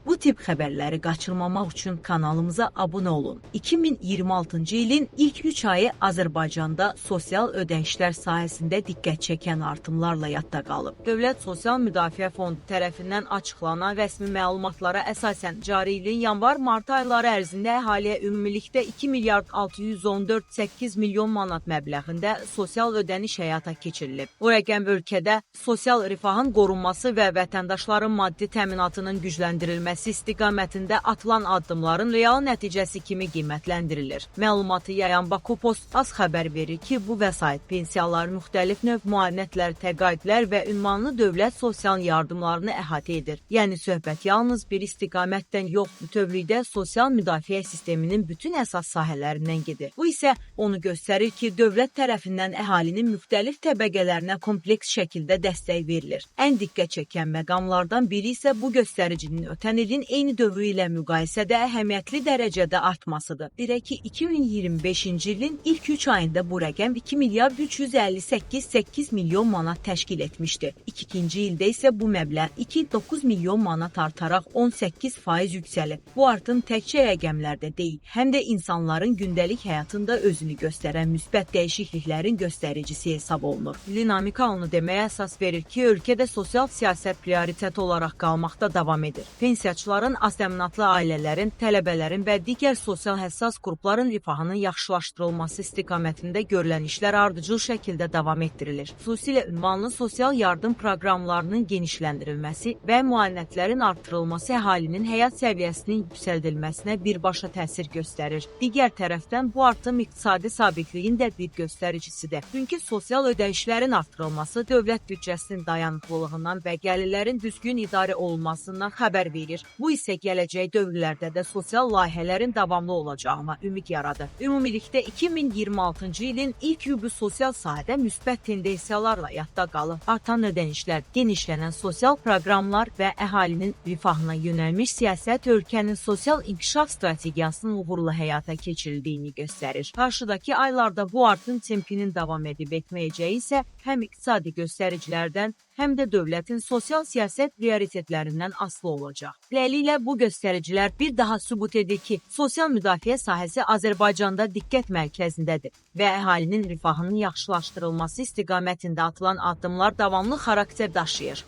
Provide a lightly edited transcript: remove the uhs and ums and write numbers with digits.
Bu tip xəbərləri qaçırmamaq üçün kanalımıza abunə olun. 2026-cı ilin ilk 3 ayı Azərbaycanda sosial ödənişlər sahəsində diqqət çəkən artımlarla yadda qalıb. Dövlət Sosial Müdafiə Fondu tərəfindən açıqlanan rəsmi məlumatlara əsasən cari ilin yanvar-mart ayları ərzində əhaliyə ümumilikdə 2 milyard 614,8 milyon manat məbləğində sosial ödəniş həyata keçirilib. Bu rəqəm ölkədə sosial rifahın qorunması və vətəndaşların maddi təminatının gücləndirilməsi istiqamətində atılan addımların real nəticəsi kimi qiymətləndirilir. Məlumatı yayan Baku Post az xəbər verir ki, bu vəsait pensiyalar, müxtəlif növ müavinətlər, təqaüdlər və ünvanlı dövlət sosial yardımlarını əhatə edir. Yəni söhbət yalnız bir istiqamətdən yox, bütövlükdə sosial müdafiə sisteminin bütün əsas sahələrindən gedir. Bu isə onu göstərir ki, dövlət tərəfindən əhalinin müxtəlif təbəqələrinə kompleks şəkildə dəstək verilir. Ən diqqət çəkən məqamlardan biri isə bu göstəricinin ötən ilin eyni dövrü ilə müqayisədə əhəmiyyətli dərəcədə artmasıdır. Deyək ki, 2025-ci ilin ilk 3 ayında bu rəqəm 2 milyard 358,8 milyon manat təşkil etmişdi. İkinci ildə isə bu məbləğ 2,9 milyon manat artaraq 18% yüksəlib. Bu artım təkcə rəqəmlərdə deyil, həm də insanların gündəlik həyatında özünü göstərən müsbət dəyişikliklərin göstəricisi hesab olunur. Dinamika onu deməyə əsas verir ki, ölkədə sosial siyasət prioritet olaraq qalmaqda davam edir. Pensiyaçıların, az təminatlı ailələrin, tələbələrin və digər sosial həssas qrupların rifahının yaxşılaşdırılması istiqamətində görülən işlər ardıcıl şəkildə davam etdirilir. Xüsusilə ünvanlı sosial yardım proqramlarının genişləndirilməsi və müavinətlərin artırılması əhalinin həyat səviyyəsinin yüksəldilməsinə birbaşa təsir göstərir. Digər tərəfdən bu artım iqtisadi sabitliyin də bir göstəricisidir. Çünki sosial ödənişlərin artırılması dövlət büdcəsinin dayanıqlılığından və gəlirlərin düzgün idarə olunmasından xəbər verir. Bu isə gələcək dövrlərdə də sosial layihələrin davamlı olacağına ümid yaradır. Ümumilikdə 2026-cı ilin ilk rübü sosial sahədə müsbət tendensiyalarla yadda qalıb. Artan ödənişlər, genişlənən sosial proqramlar və əhalinin rifahına yönəlmiş siyasət ölkənin sosial inkişaf strategiyasının uğurla həyata keçirildiyini göstərir. Qarşıdakı aylarda bu artım tempinin davam edib etməyəcəyi isə həm iqtisadi göstəricilərdən, həm də dövlətin sosial siyasət prioritetlərindən asılı olacaq. Beləliklə bu göstəricilər bir daha sübut edir ki, sosial müdafiə sahəsi Azərbaycanda diqqət mərkəzindədir və əhalinin rifahının yaxşılaşdırılması istiqamətində atılan addımlar davamlı xarakter daşıyır.